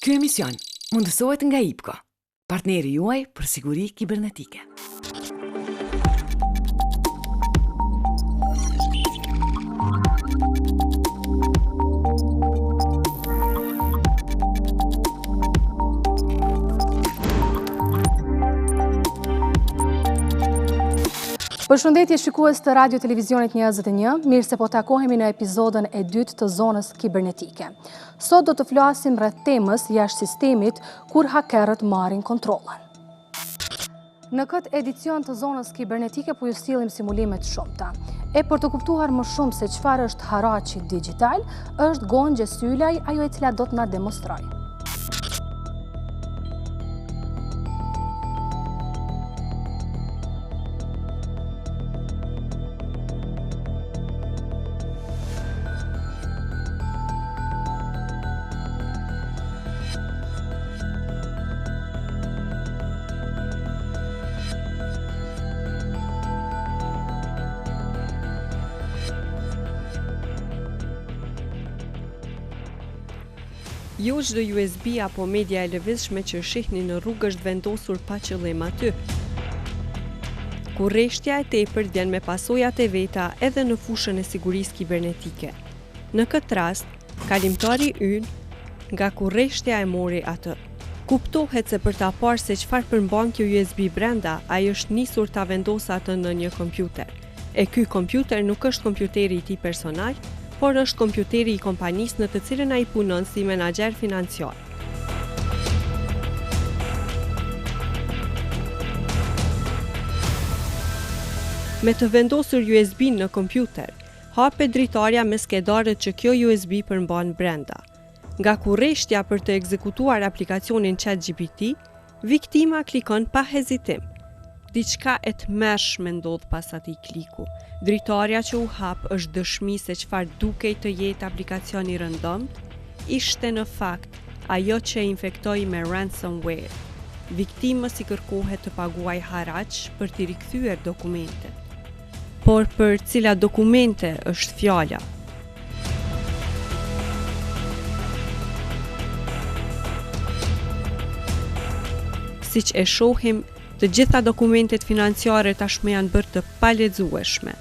Ky emision mundësohet nga IPKO, partneri juaj për siguri kibernetike. Përshëndetje shikues të Radio Televizionit 21, mirë se po takohemi në epizodën e dytë të zonës kibernetike. Sot do të flasim rreth temës jashtë sistemit kur hakerët marrin kontrollin. Në këtë edicion të zonës kibernetike po ju sjellim simulime të shumta. E për të kuptuar më shumë se çfarë është haraçi digjital, është Gonxhe Sylaj ajo e cila do të na demonstrojë. Jo çdo USB apo media e lëvizshme që shihni në rrugë është vendosur pa qëllim aty. Kurreshtja e tepërt vjen me pasojat e veta edhe në fushën e sigurisë kibernetike. Në këtë rast, kalimtari ynë nga kurreshtja e mori atë. Kuptohet se për ta parë se çfarë përmban kjo USB brenda, ai është nisur ta vendosë atë në një kompjuter. E ky kompjuter nuk është kompjuteri i tij personal, por është kompjuteri i kompanisë në të cilën ai punon si menaxher financiar. Me të vendosur USB-në në kompjuter, hapet dritarja me skedarët që kjo USB përmban brenda. Nga kurreshtja për të ekzekutuar aplikacionin ChatGPT, viktima klikon pa hezitim. Diçka e tmerrshme ndodh pas atij kliku. Dritarja që u hap është dëshmi se çfarë dukej të jetë aplikacion i rëndomtë, ishte në fakt ajo që e infektoi me ransomware. Viktimës i kërkohet të paguajë haraç për t'i rikthyer dokumentet. Por për cilat dokumente është fjala? Siç e shohim, të gjitha dokumentet financiare tashmë janë bërë të palexueshme.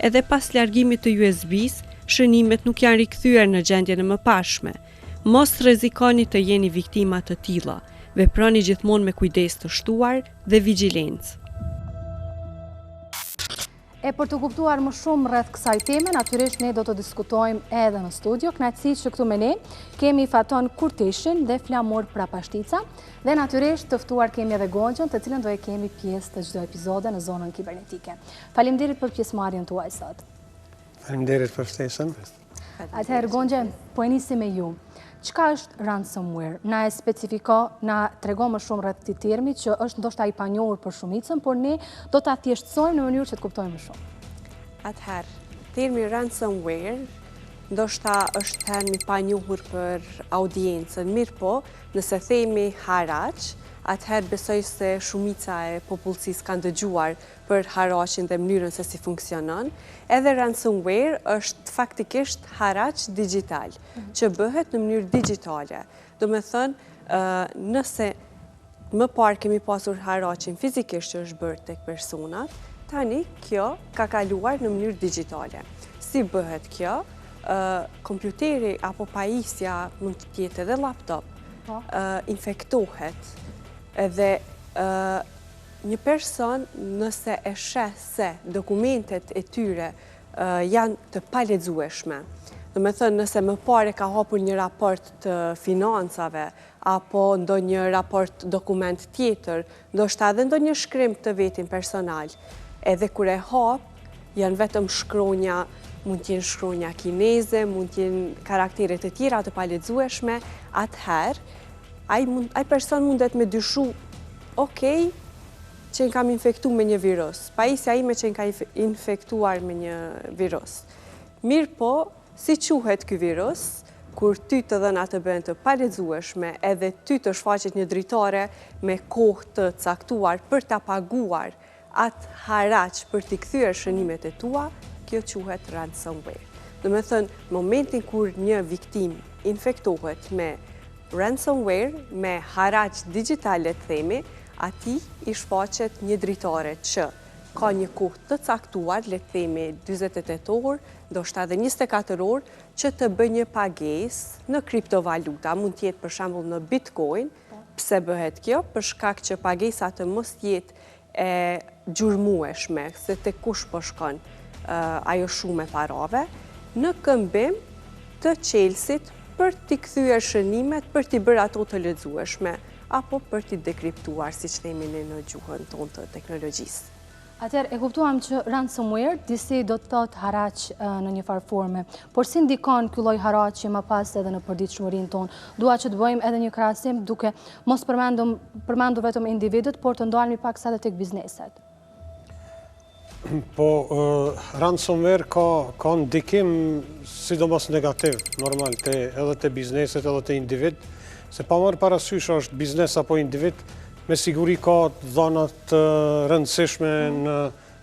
Edhe pas largimit të USB-së, shënimet nuk janë rikthyer në gjendjen e mëparshme. Mos rrezikoni të jeni viktima të tilla. Veproni gjithmonë me kujdes të shtuar dhe vigjilencë. E për të kuptuar më shumë rreth kësaj teme, natyrisht ne do të diskutojmë edhe në studio. Kënaqësi që këtu me ne kemi Faton Kurteshin dhe Flamur Prapashtica. Dhe natyrisht të ftuar kemi edhe Gonxhen, të cilën do e kemi pjesë të çdo epizode në zonën kibernetike. Faleminderit për pjesëmarrjen tuaj sot. Faleminderit për ftesën. Atëherë, Gonxhe, po e nisim me ju. Çka është ransomware? Na e specifiko, na trego më shumë rreth këtij termi që është ndoshta i panjohur për shumicën, por ne do ta thjeshtësojmë në mënyrë që të kuptojmë më shumë. Atëherë, termi ransomware ndoshta është term i panjohur për audiencën, mirëpo, nëse themi haraç, atëherë besoj se shumica e popullsisë kanë dëgjuar për haraçin dhe mënyrën se si funksionon, edhe ransomware është faktikisht haraç digjital, mhm. që bëhet në mënyrë digjitale. Domethënë, nëse më parë kemi pasur haraçin fizikisht që është bërë tek personat, tani kjo ka kaluar në mënyrë digjitale. Si bëhet kjo? Kompjuteri apo pajisja mund të jetë edhe laptop, po. infektohet edhe Një person nëse e sheh se dokumentet e tyre janë të palexueshme, domethënë nëse më parë e ka hapur një raport të financave apo ndonjë raport dokument tjetër, ndoshta edhe ndonjë shkrim të vetin personal, edhe kur e hap, janë vetëm shkronja, mund të jenë shkronja kineze, mund të jenë karaktere të tjera të palexueshme, atëherë ai person mundet me dyshu Okej, qenkam infektu me një virus. Pajisja ime qenka infektuar me një virus. Mirëpo, si quhet ky virus, kur ty të dhënat të bëhen të palexueshme edhe ty të shfaqet një dritare me kohë të caktuar për ta paguar atë haraç për t'i kthyer shënimet e tua, kjo quhet ransomware. Domethënë, momentin kur një viktimë infektohet me. Ransomware me haraç digjital le të themi, atij i shfaqet një dritare që ka një kohë të caktuar, le të themi 48 orë, ndoshta edhe 24 orë, që të bëjë një pagesë në kriptovaluta, mund të jetë për shembull në Bitcoin. Pse bëhet kjo? Për shkak që pagesa të mos jetë e gjurmueshme, se te kush po shkon ajo shumë e parave, në këmbim të çelësit për t'i kthyer shënimet, për t'i bërë ato të lexueshme, apo për t'i dekriptuar, siç themi ne në gjuhën tonë të teknologjisë. Atëherë, e kuptuam që ransomware disi do të thotë haraç në një farë forme, por si ndikon ky lloj haraçi më pas edhe në përditshmërinë tonë? Dua që të bëjmë edhe një krahasim duke mos përmendur vetëm individët, por të ndalemi paksa edhe tek bizneset. Po, ransomware ka, ka ndikim sidomos negativ, normal, te, edhe te bizneset edhe te individ, se pa marrë parasysh është biznes apo individ, me siguri ka dhana të rëndësishme në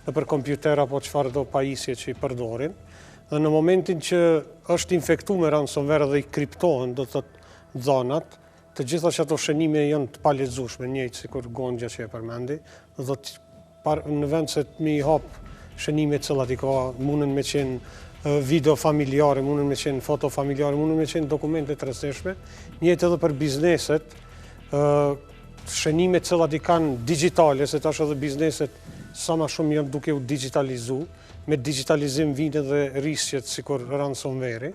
nëpër kompjuter apo çfarëdo pajisje që i përdorin. Dhe në momentin që është infektu me ransomware dhe i kriptohen, do të thotë dhanat, të gjitha që ato shënime janë të palexueshme, njëjtë sikur Gonxhja që e përmendi, do të thotë në vend se të mi hap shënime të cilat i ka, mundën me qenë video familjare, mundën me qenë foto familjare, mundën me qenë dokumente të rëndësishme, njëjtë edhe për bizneset, shënimet të cilat i kanë digjitale, se tash edhe bizneset sa ma shumë janë duke u digjitalizu, me digjitalizim vijnë edhe risqet sikur ransomware-i,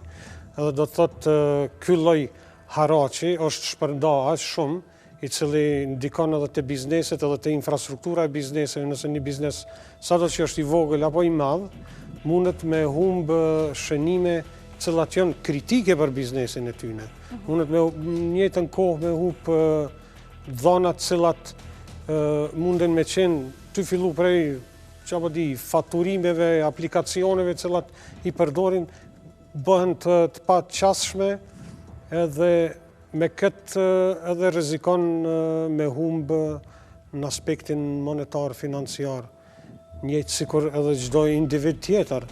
edhe do të thotë ky lloj haraçi është shpërnda aq shumë, i cili ndikon edhe te bizneset edhe te infrastruktura e bizneseve, nëse një biznes sado që është i vogël apo i madh, mundet me humb shënime të cilat janë kritike për biznesin e tyne. Mhm. Mundet me njëjtën kohë me humb dhana të cilat munden me qenë tu fillu prej ça po di, faturimeve, aplikacioneve të cilat i përdorin, bëhen të, të paqasshme edhe me këtë edhe rrezikon me humb në aspektin monetar, financiar. Njëjtë sikur edhe çdo individ tjetër.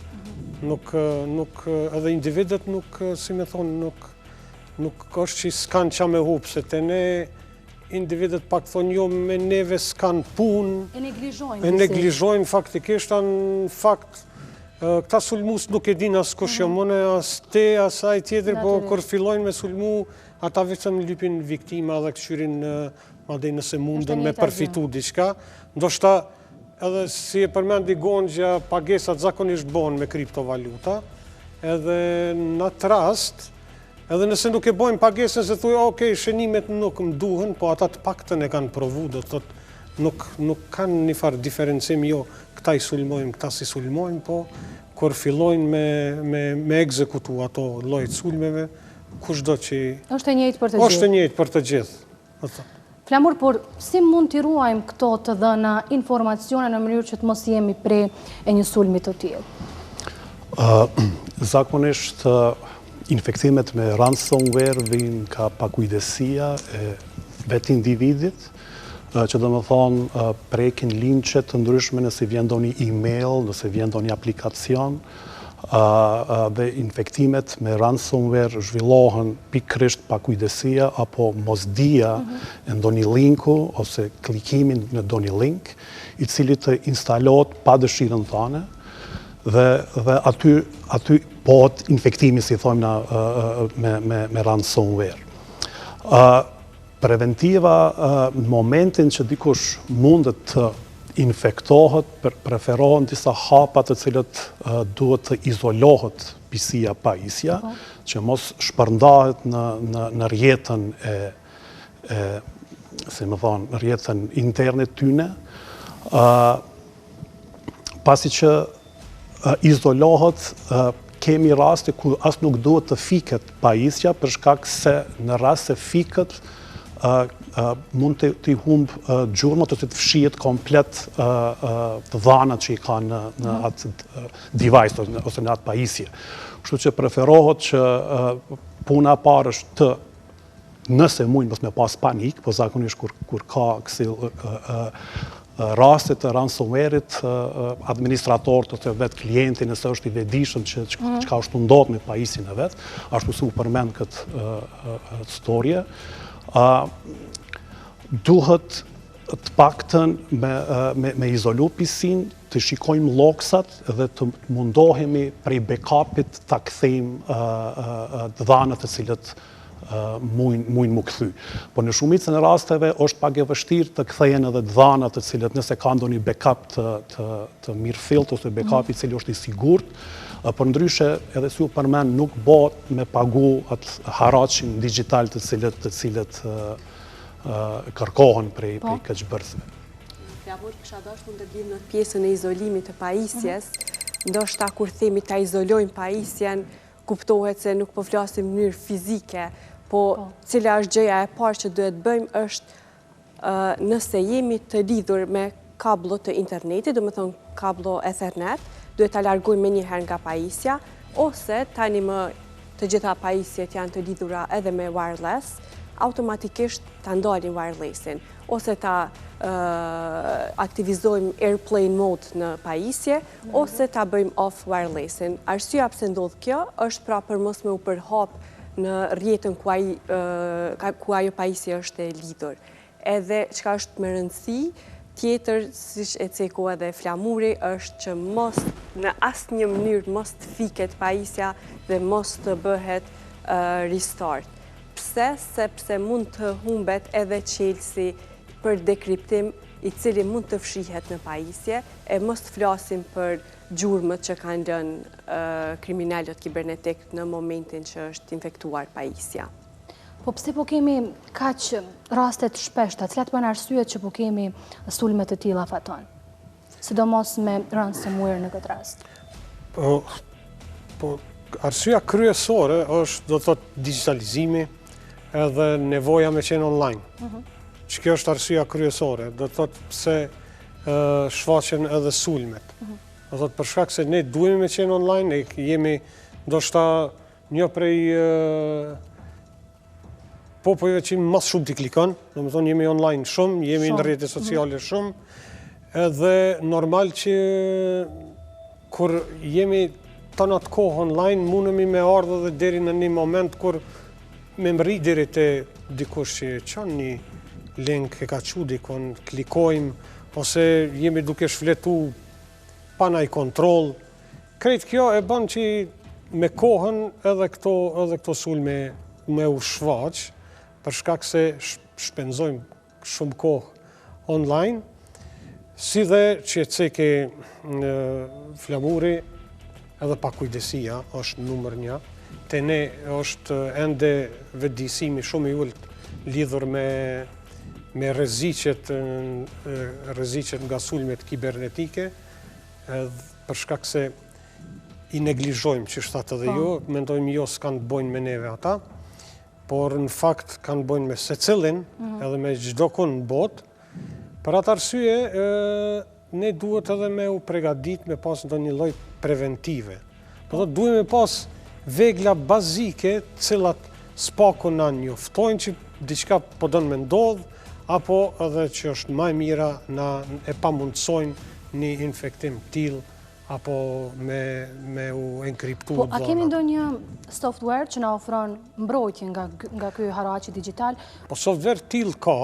Nuk, nuk, edhe individët nuk, si me thonë, nuk, nuk është që s'kanë ça me hup, se te ne individët pak thonë jo me neve s'kanë punë. E neglizhojnë. E neglizhojnë faktikisht, në fakt, këta sulmus nuk e din as kush jam mhm. unë, as te, as ai tjetër, po kur fillojnë me sulmu, ata vetëm lypin viktima dhe këqyrin madje nëse mundën me përfitu diçka, ndoshta edhe si e përmendi Gonxhja, pagesat zakonisht bohen me kriptovaluta, edhe në atë rast, edhe nëse nuk e bojnë pagesën se thuj, ok, shënimet nuk më duhen, po ata të paktën e kanë provu, do të thotë, nuk, nuk kanë një farë diferencim, jo, këta i sulmojmë, këta s'i sulmojmë, po kur fillojnë me, me, me ekzekutu ato lloj të sulmeve, kushdo që... është e njëjtë për të gjithë. është e njëjtë për të gjithë. Flamur, por si mund t'i ruajmë këto të dhëna informacione në mënyrë që të mos jemi pre e një sulmi të tillë? Zakonisht infektimet me ransomware vijnë nga pakujdesia e vetë individit, që domethonë prekin linqe të ndryshme nëse vjen ndonjë email, nëse vjen ndonjë aplikacion, dhe infektimet me ransomware zhvillohen pikërisht pakujdesia apo mosdija mhm. e ndonjë linku ose klikimin në ndonjë link, i cili të instalohet pa dëshirën tane, dhe, dhe aty, aty bëhet infektimi, si thojmë na, me, me, me ransomware. Preventiva në momentin që dikush mundet të infektohet, preferohen disa hapa të cilët duhet të izolohet PC-ja pajisja, po. që mos shpërndahet në, në, në rrjetën e, e si me thonë, rrjetën interne tyne, pasi që izolohet, kemi raste ku as nuk duhet të fiket pajisja për shkak se në rast se fiket mund të t'i humb gjurmët ose të fshihet komplet të dhanat që i ka në, në mhm. atë device ose në atë pajisje. Kështu që preferohet që puna e parë është të nëse mujnë mos me pas panik, po zakonisht kur, kur ka kësi... raste të ransomware-it, administratorët ose vetë klienti nëse është i vetëdijshëm që mhm. çka është tu ndodhë me pajisjen e vet, ashtu si u përmend këtë storje, duhet të paktën me, me, me izolu PC-n, të shikojmë logsat dhe të mundohemi prej backupit ta kthejmë të dhanat të cilët mujnë m'u kthy. Po në shumicën e rasteve është pak e vështirë të kthehen edhe të dhanat të cilët nëse ka ndonjë backup të, të, të mirëfillt ose backup i cili është i sigurt, përndryshe edhe si u përmend nuk bëhet me pagu atë haraçin digital të cilët të cilët kërkohen prej, po. prej keqbërësve. Flamur, kisha dashtë me ndërlidh në pjesën e izolimit të pajisjes, ndoshta kur themi ta izolojmë pajisjen, kuptohet se nuk po flasim në mënyrë fizike, po, po cila është gjëja e parë që duhet bëjmë është nëse jemi të lidhur me kabllo të internetit, domethonë kabllo Ethernet, duhet ta largojmë menjëherë nga pajisja, ose tani më të gjitha pajisjet janë të lidhura edhe me wireless, automatikisht ta ndalim wirelessin, ose ta aktivizojmë airplane mode në pajisje, ose ta bëjmë off wirelessin. Arsyeja pse ndodh kjo është pra për mos me u përhap në rrjetën ku ai ku ajo pajisje është e lidhur. Edhe çka është me rëndësi, tjetër siç e ceku edhe Flamuri është që mos në asnjë mënyrë mos të fiket pajisja dhe mos të bëhet restart. Pse? Sepse mund të humbet edhe çelësi për dekriptim i cili mund të fshihet në pajisje e mos të flasim për gjurmët që kanë lënë kriminelët kibernetik në momentin që është infektuar pajisja. Po pse po kemi kaq raste të shpeshta, cilat janë arsyet që po kemi sulme të tilla Faton? Sidomos me ransomware në këtë rast. Po, po arsyeja kryesore është, do të thotë, digitalizimi edhe nevoja me qenë online. Mm -hmm. Që kjo është arsyeja kryesore, do të thotë pse shfaqen edhe sulmet. Mhm. Do të thotë për shkak se ne duhemi me qenë online, ne jemi ndoshta një prej popujve që ma së shumti klikon, domethonë jemi online shumë, jemi në rrjete sociale mhm. shumë, edhe normal që kur jemi tanë atë kohë online, mundemi me ardhë edhe deri në një moment kur me mrri deri te dikush që çon një link e ka çu dikun, klikojmë, ose jemi duke shfletu pa naj kontroll. Krejt kjo e bën që me kohën edhe këto, edhe këto sulme me u shfaq, për shkak se shpenzojmë shumë kohë online, si dhe që e ceke Flamuri edhe pakujdesia është numër një, te ne është ende vetëdijsimi shumë i ulët lidhur me me rreziqet rreziqet nga sulmet kibernetike, edhe për shkak se i neglizhojmë, qysh thatë edhe po. ju, mendojmë jo s'kanë të bojnë me neve ata, por në fakt kanë të bojnë me secilin, mhm. edhe me çdokund në botë. Për atë arsye, ne duhet edhe me u pregadit me pas ndonjë lloj preventive. Po do duhet me pas vegla bazike, cilat s'paku na njoftojnë që diçka po don me ndodhë, apo edhe që është ma e mira na e pamundësojnë një infektim t'tillë apo me, me u enkriptu Po, a kemi ndonjë software që na ofron mbrojtje nga, nga ky haraçi digital? Po, software t'tillë ka,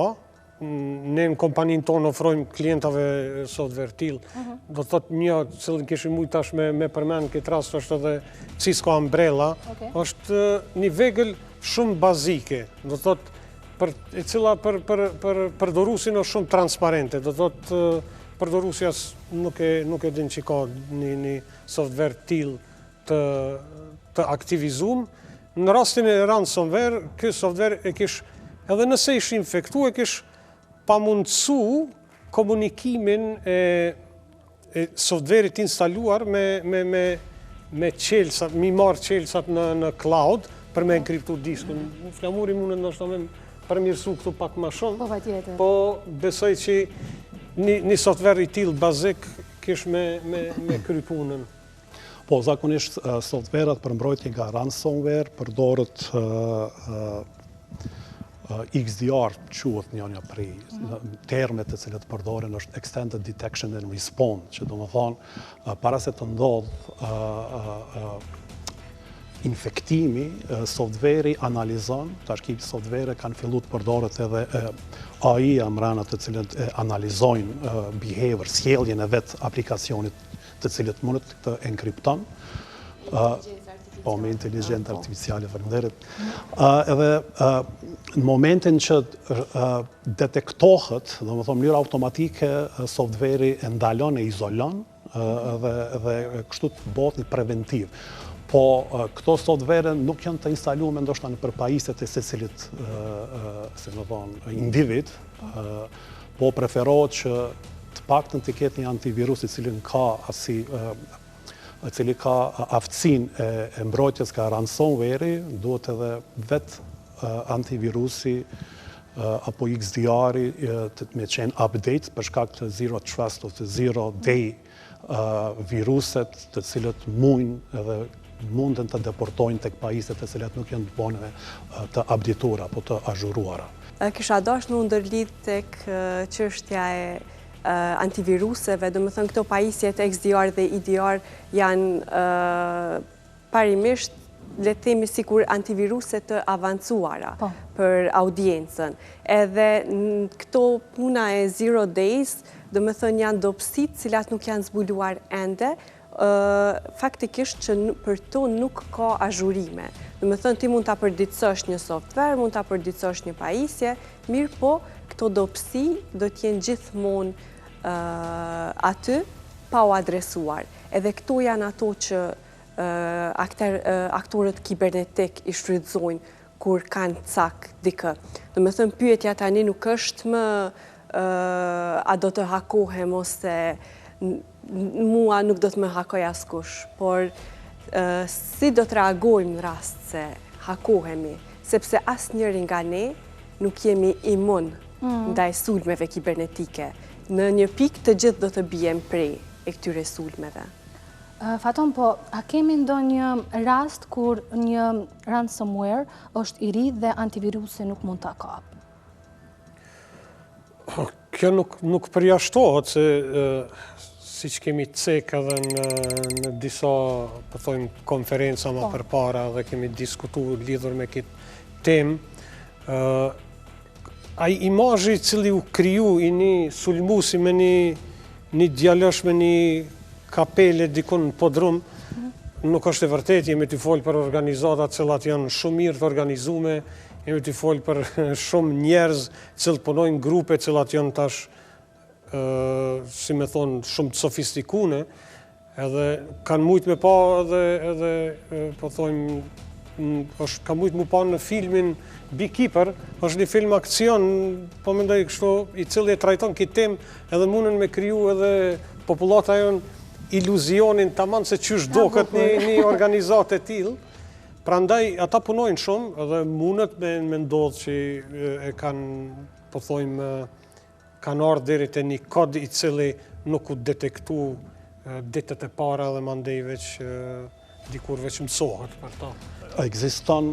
ne në kompaninë tonë ofrojmë klientave software t'tillë. Mhm. Do të thotë një, cilën kishim mujt tash me, me përmend këtë rast është edhe Cisco Umbrella, është një vegël shumë bazike, do të thotë për, e cila për, për, për përdorusin është shumë transparente, do të thotë përdorusi as nuk e, nuk e din që ka një, një software t'tillë të, të aktivizum. Në rastin e ransomware, ky software e kish, edhe nëse ish infektu, e kish pamundësu komunikimin e, e softverit instaluar me, me, me, me çelsat, mi marrë çelsat në, në cloud për me enkriptu diskun. Flamuri mundet ndoshta me përmirësu këtu pak ma shumë. Po, patjetër. Po, besoj që një, një software i tillë bazik kish me, me, me kry punën. Po, zakonisht softverat për mbrojtje nga ransomware përdoret. XDR quhet një një prej mhm. termet të cilët përdoren është Extended Detection and Response, që domethonë, para se të ndodhë infektimi, softveri analizon, tash ki softvere kanë fillu të përdoret edhe AI-a mrena të cilët analizojnë behavior, sjelljen e vetë aplikacionit të cilët mundet të enkripton. Po, me inteligjencë artificiale, faleminderit. Edhe në momentin që detektohet, domethonë, mënyrë automatike, softveri e ndalon, e izolon, dhe, dhe kështu të bëhet një preventiv. Po, këto softvere nuk janë të instalume ndoshta nëpër pajisjet e secilit, si me thonë, individ, po preferohet që të paktën të ketë një antivirus i cili ka asi i cili ka aftësinë e mbrojtjes nga ransomware-i, duhet edhe vetë antivirusi apo XDR-i të me qenë update për shkak të zero trust ose zero day viruset të cilët mujnë edhe munden të deportojnë tek pajisjet të cilat nuk janë të bone të update-uara apo të azhuruara. Kisha dashtë me u ndërlidh tek çështja e antiviruseve, domethënë këto pajisjet XDR dhe EDR janë parimisht le të themi sikur antiviruse të avancuara po. për audiencën. Edhe këto puna e Zero Days, domethënë janë dobësi të cilat nuk janë zbuluar ende, faktikisht që për to nuk ka azhurime. Domethënë ti mund ta përditësosh një software, mund ta përditësosh një pajisje, mirëpo këto dobësi do të jenë gjithmonë aty pa u adresuar. Edhe këto janë ato që aktorët kibernetik i shfrytëzojnë kur kanë cak dikë. Domethënë, pyetja tani nuk është më a do të hakohem ose mua nuk do të më hakojë askush, por si do të reagojmë në rast se hakohemi, sepse asnjëri nga ne nuk jemi imun mm. ndaj sulmeve kibernetike. Në një pikë të gjithë do të biem pre e këtyre sulmeve. Faton, po, a kemi ndonjë rast kur një ransomware është i ri dhe antivirusi nuk mund ta kapë? Kjo nuk, nuk përjashtohet se siç kemi cek edhe në, në disa, po thojmë, konferenca ma po. përpara dhe kemi diskutu lidhur me këtë temë, ai imazhi i cili u kriju i një sulmusi me një, një djalosh me një kapele dikun në podrum, nuk është e vërtetë, jemi tu folë për organizata të cilat janë shumë mirë të organizume, jemi tu folë për shumë njerëz të cilët punojnë grupe të cilat janë tash, si me thonë, shumë të sofistikune, edhe kanë mujtë me pa edhe, edhe po thojmë, është, ka mujtë me pa në filmin Beekeeper, është një film akcion, po mendoj kështu, i cili e trajton këtë temë, edhe mundën me kriju edhe popullata jonë iluzionin taman se qysh doket një, një organizatë e tillë. Prandaj, ata punojnë shumë edhe mundet me, me ndodhë që e kanë, po thojmë, kanë ardhë deri te një kod i cili nuk u detektu ditët e para dhe mandej veç dikur veç mësohet për to. Ekziston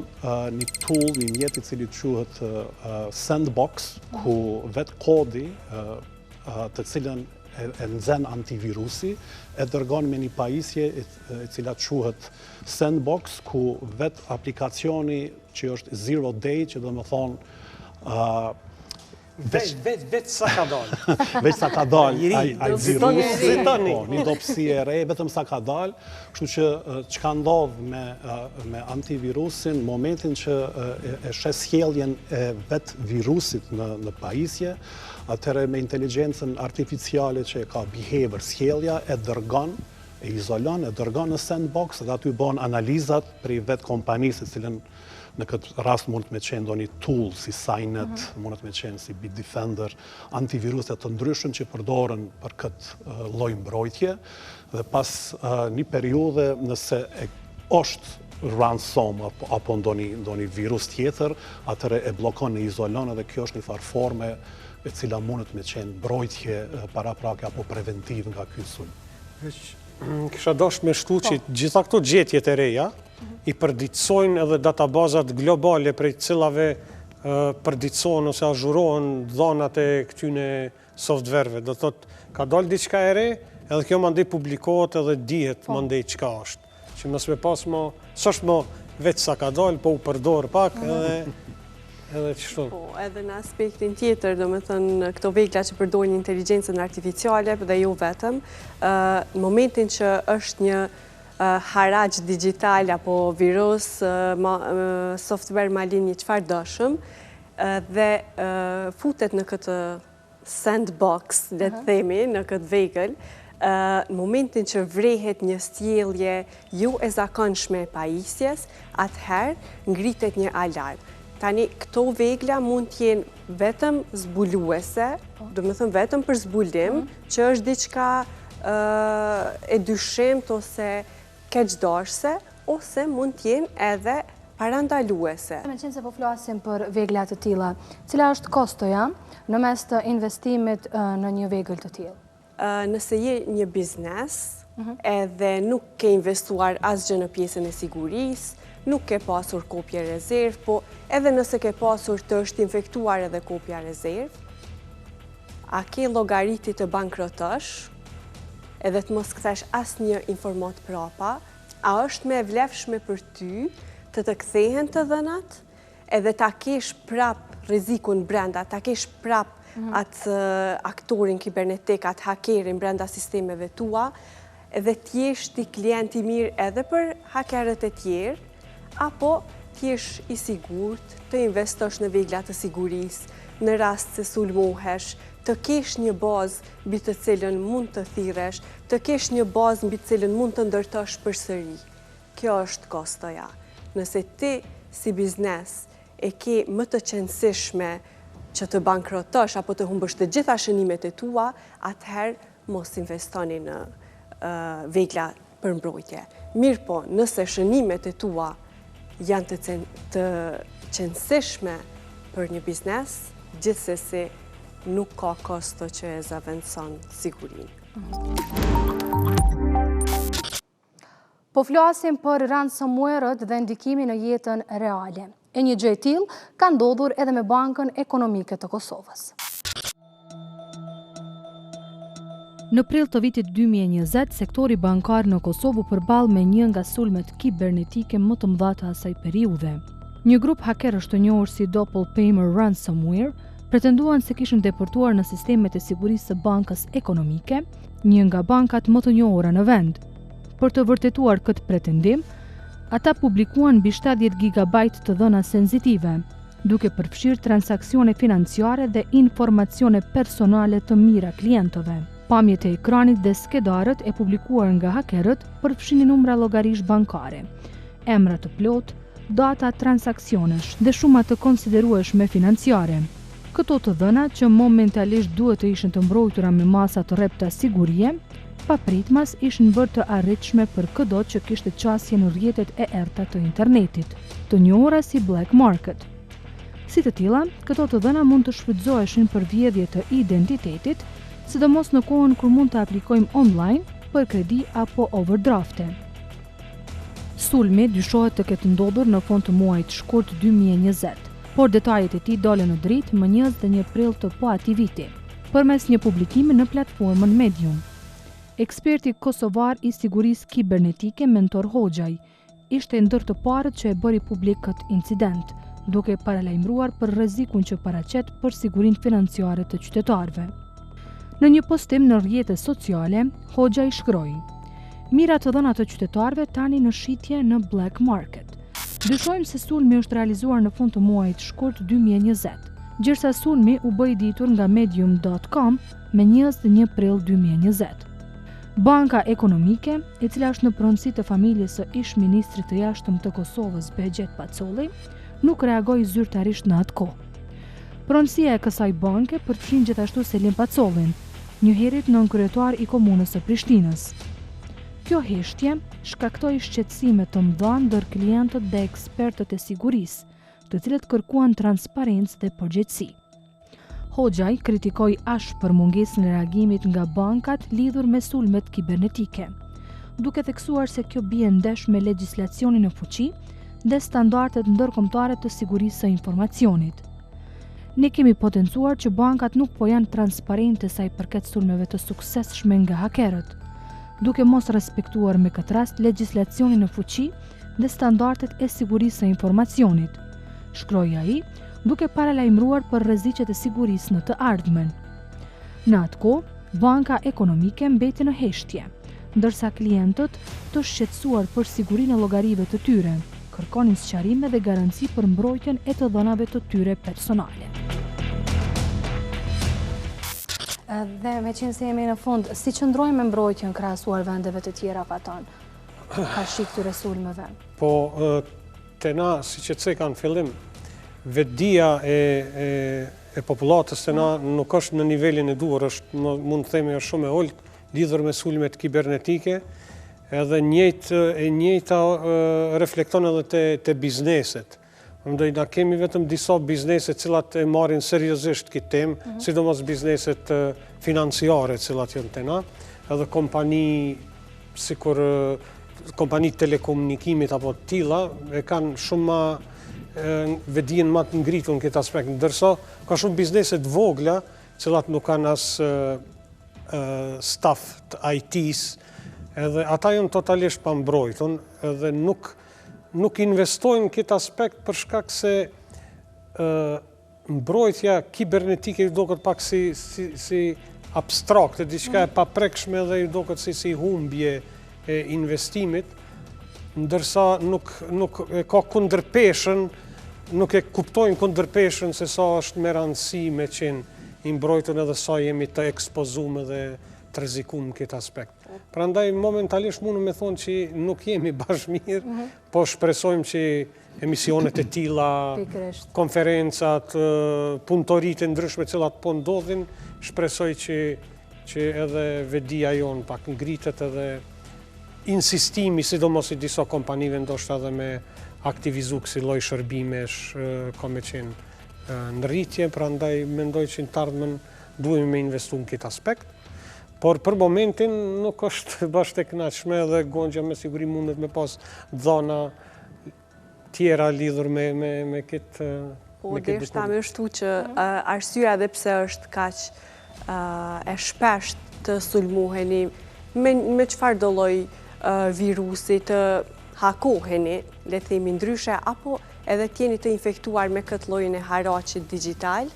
një tool, një mjet i cili quhet sandbox, ku vetë kodi të cilën e nxen antivirusi, e dërgon me një pajisje e cila quhet sandbox, ku vetë aplikacioni që është zero day, që domethonë Veç, veç, veç sa ka dalë. Veç sa ka dalë, ai, ai virus, po, një dobësi e re, vetëm sa ka dalë, kështu që çka ndodh me, me antivirusin, momentin që e, e sheh sjelljen e vetë virusit në, në pajisje, atëherë me inteligjencën artificiale që e ka behavior sjellja, e dërgon, e izolon, e dërgon në sandbox dhe aty bën analizat prej vetë kompanisë, e cilën Në këtë rast mund të me qenë ndonjë tool si Cynet, mm -hmm. mund të me qenë si Bitdefender, antiviruse të ndryshëm që përdoren për këtë lloj mbrojtje dhe pas një periudhe nëse e, është ransom apo, apo ndonjë ndonjë virus tjetër, atëherë e bllokon e izolon edhe kjo është një farë forme e cila mundet me qenë mbrojtje paraprake apo preventiv nga ky sulm. Veç kisha dashtë me shtu që po. gjitha këto gjetjet e reja, i përditësojnë edhe databazat globale prej cilave përditësohen ose azhurohen dhanat e këtyne softverëve. Do thotë, ka dalë diçka e re, edhe kjo mandej publikohet edhe dihet po. mandej çka është. Që mos me pas mo, s'është mo veç sa ka dalë, po u përdor pak mhm. edhe edhe qështu. Po, edhe në aspektin tjetër, domethënë, këto vegla që përdorin inteligjencën artificiale dhe jo vetëm, në momentin që është një haraç digital apo virus, software malinj i çfarëdoshëm, dhe futet në këtë sandbox, le të themi, në këtë vegël, në momentin që vrehet një sjellje jo e zakonshme e pajisjes, atëherë ngritet një alarm. Tani, këto vegla mund të jenë vetëm zbuluese, po. domethënë vetëm për zbulim, mhm. që është diçka e dyshimtë ose keqdashëse, ose mund të jenë edhe parandaluese. Meqenëse po flasim për vegla të tilla, cila është kostoja në mes të investimit në një vegël të tillë? Nëse je një biznes mhm. edhe nuk ke investuar asgjë në pjesën e sigurisë, nuk ke pasur kopje rezervë, po edhe nëse ke pasur të është infektuar edhe kopja rezervë, a ke llogari ti të bankrotosh edhe të mos kthesh asnjë informatë prapa, a është më e vlefshme për ty të të kthehen të dhënat, edhe ta kesh prap rrezikun brenda, ta kesh prap mhm. atë aktorin kibernetik, atë hakerin brenda sistemeve tua, edhe t'jesh ti klient i mirë edhe për hakerët e tjerë, apo t'jesh i sigurt, të investosh në vegla të sigurisë, në rast se sulmohesh, të kesh një bazë mbi të cilën mund të thirresh, të kesh një bazë mbi të cilën mund të ndërtosh përsëri. Kjo është kostoja. Nëse ti si biznes e ke më të qenësishme që të bankrotosh apo të humbësh të gjitha shënimet e tua, atëherë mos investoni në vegla për mbrojtje. Mirëpo, nëse shënimet e tua janë të, të qenësishme për një biznes, gjithsesi nuk ka kosto që e zavendëson sigurinë. Po flasim për ransomware-ët dhe ndikimin në jetën reale. E një gjë e tillë ka ndodhur edhe me Bankën Ekonomike të Kosovës. Në prill të vitit 2020, sektori bankar në Kosovë u përball me një nga sulmet kibernetike më të mëdha të asaj periudhe. Një grup hakerësh të njohur si DoppelPaymer Ransomware pretenduan se kishin depërtuar në sistemet e sigurisë së Bankës Ekonomike, një nga bankat më të njohura në vend. Për të vërtetuar këtë pretendim, ata publikuan mbi 70 gigabajt të dhëna sensitive, duke përfshirë transaksione financiare dhe informacione personale të mijëra klientëve. Pamjet e ekranit dhe skedarët e publikuar nga hakerët përfshinin numra llogarish bankare, emra të plotë, data transaksionesh dhe shuma të konsiderueshme financiare. Këto të dhëna, që momentalisht duhet të ishin të mbrojtura me masa të rrepta sigurie, papritmas ishin bërë të arritshme për këdo që kishte qasje në rrjetet e errëta të internetit, të njohura si black market. Si të tilla, këto të dhëna mund të shfrytëzoheshin për vjedhje të identitetit, sidomos në kohën kur mund të aplikojmë online për kredi apo overdrafte. Sulmi dyshohet të ketë ndodhur në fund të muajit shkurt 2020, por detajet e tij dolën në dritë më 21 prill të po atij viti, përmes një publikimi në platformën Medium. Eksperti kosovar i sigurisë kibernetike Mentor Hoxhaj ishte ndër të parët që e bëri publik këtë incident, duke paralajmëruar për rrezikun që paraqet për sigurinë financiare të qytetarëve. Në një postim në rrjete sociale, Hoxhaj shkroi: Mijëra të dhëna të qytetarëve tani në shitje në black market. Dyshojmë se sulmi është realizuar në fund të muajit shkurt 2020, gjersa sulmi u bë i ditur nga medium.com me 21 prill 2020. Banka Ekonomike, e cila është në pronësi të familjes së ish-ministrit të jashtëm të Kosovës Behgjet Pacolli, nuk reagoi zyrtarisht në atë kohë. Pronësia e kësaj banke përfshin gjithashtu Selim Pacollin, njëherit nënkryetar i Komunës së Prishtinës. Kjo heshtje shkaktoi shqetësime të mëdha ndër klientët dhe ekspertët e sigurisë, të cilët kërkuan transparencë dhe përgjegjësi. Hoxhaj kritikoi ashpër mungesën e reagimit nga bankat lidhur me sulmet kibernetike, duke theksuar se kjo bie ndesh me legjislacionin në fuqi dhe standardet ndërkombëtare të sigurisë së informacionit. Ne kemi potencuar që bankat nuk po janë transparente sa i përket sulmeve të suksesshme nga hakerët, duke mos respektuar me këtë rast legjislacionin në fuqi dhe standardet e sigurisë së informacionit, shkroi ai, duke paralajmëruar për rreziqet e sigurisë në të ardhmen. Në atë kohë, Banka Ekonomike mbeti në heshtje, ndërsa klientët, të shqetësuar për sigurinë e llogarive të tyre, kërkonin sqarime dhe garanci për mbrojtjen e të dhënave të tyre personale. Dhe meqenëse jemi në fund, si qëndrojmë me mbrojtjen krahasuar vendeve të tjera, Faton, karshi këtyre sulmeve? Po, te na, siç e ceka në fillim, vetëdija e, e, e popullatës te na nuk është në nivelin e duhur, është, mund të themi, është shumë e ulët, lidhur me sulmet kibernetike, edhe njëjtë, e njëjta reflekton edhe te, te bizneset. Mendoj, na kemi vetëm disa biznese cilat e marrin seriozisht këtë temë, mm -hmm. sidomos bizneset financiare cilat janë te na, edhe kompani sikur kompani telekomunikimit apo të tilla e kanë shumë ma vetëdijen ma të ngritur në këtë aspekt, ndërsa ka shumë biznese të vogla cilat nuk kanë as staf të IT-s, edhe ata janë totalisht pambrojtun, edhe nuk, nuk investojnë në këtë aspekt për shkak se mbrojtja kibernetike ju doket pak si, si, si abstrakte, diçka e paprekshme dhe ju doket si, si humbje e investimit, ndërsa nuk, nuk e ka kundërpeshën, nuk e kuptojnë kundërpeshën se sa është me rëndësi me qenë i mbrojtun edhe sa jemi të ekspozum edhe të rrezikum në këtë aspekt. Prandaj, momentalisht mundem me thonë që nuk jemi bash mirë, mhm. po shpresojmë që emisionet e tilla, konferencat, punëtoritë e ndryshme cilat po ndodhin, shpresoj që që edhe vetëdija jonë pak ngritet edhe insistimi, sidomos i disa kompanive, ndoshta edhe me aktivizu kësi lloj shërbimesh, ka me qenë në rritje, prandaj mendoj që në të ardhmen duhemi me investu në këtë aspekt, por për momentin nuk është bash e kënaqshme dhe Gonxha me siguri mundet me pas dhana tjera lidhur me me me këtë Po, deshta me shtu që arsyeja edhe pse është kaq e shpesht të sulmoheni me, me çfarëdo lloj virusi të hakoheni, le të themi ndryshe, apo edhe të jeni të infektuar me këtë llojin e haraçit digjital,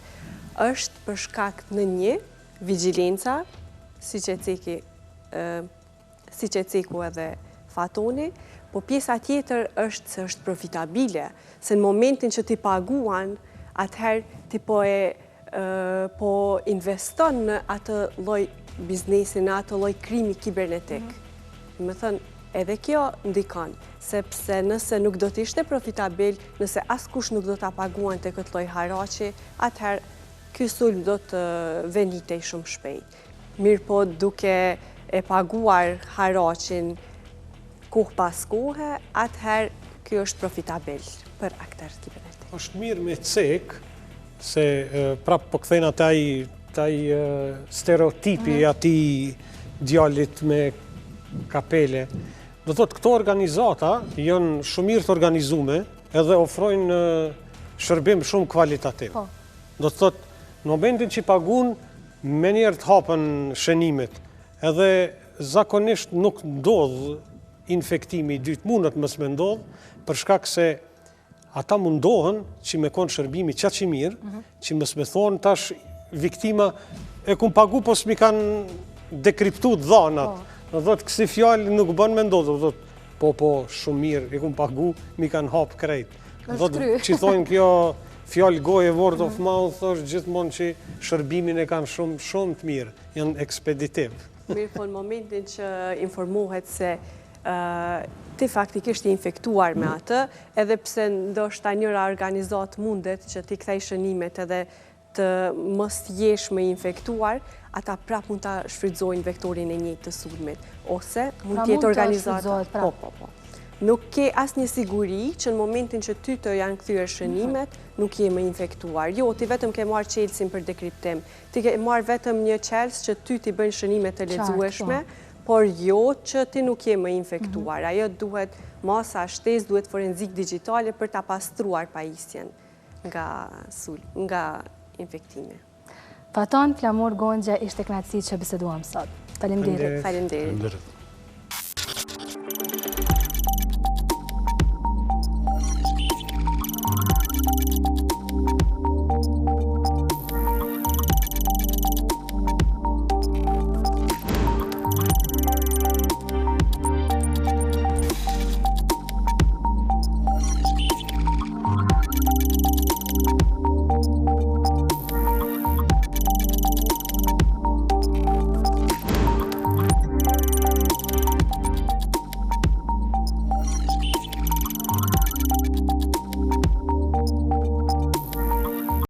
është për shkak në një, vigilenca, siç e ceki siç e ceku edhe Fatoni, po pjesa tjetër është se është profitabile, se në momentin që ti paguan, atëherë ti po e po investon në atë lloj biznesi, në atë lloj krimi kibernetik. Mm -hmm. Me thënë, edhe kjo ndikon, sepse nëse nuk do të ishte profitabil, nëse askush nuk do ta paguante këtë lloj haraçi, atëherë ky sulm do të venitej shumë shpejt. Mirëpo duke e paguar haraçin kohë pas kohe, atëherë ky është profitabil për akterët kibernetikë. Është mirë me cek se prapë po kthehna te ai te ai stereotipi i mhm. atij djalit me kapele. Do thotë këto organizata janë shumë mirë të organizume edhe ofrojnë shërbim shumë kualitativ. Po. Do të thotë në momentin që pagun Menjëherë të hapen shënimet, edhe zakonisht nuk ndodh infektimi i dytë, mundet mos me ndodh, për shkak se ata mundohen që me konë shërbimi qaq i mirë, mhm. që mos me thonë tash viktima e kum pagu, po s'mi kanë dekriptu të dhanat. Po. Do thotë, kësi fjalë nuk bën me ndodhë, do thotë, po, po, shumë mirë, e kum pagu, m'i kanë hapë krejt. Do thotë, që thonë kjo fjalë goje word of mhm. mouth, është gjithmonë që shërbimin e kanë shumë, shumë të mirë, janë ekspeditiv. Mirë, po në momentin që informohet se ti faktikisht je infektuar me atë, edhe pse ndoshta njëra organizatë mundet që t'i kthejë shënimet edhe të mos jesh më i infektuar, ata prapë mund ta shfrytëzojnë vektorin e njëjtë të sulmit. Ose mund pra të jetë organizata. Po, po, po. Nuk ke asnjë siguri që në momentin që ty të janë kthyer shënimet, nuk je më infektuar. Jo, ti vetëm ke marrë çelësin për dekriptim. Ti ke marrë vetëm një çelës që ty t'i bëjnë shënimet të lexueshme, po. por jo që ti nuk je më infektuar. Mhm. Ajo duhet masa shtesë, duhet forenzikë digjitale për ta pastruar pajisjen. nga sul, nga infektimi. Faton, Flamur, Gonxhe, ishte kënaqësi që biseduam sot. Faleminderit. Faleminderit.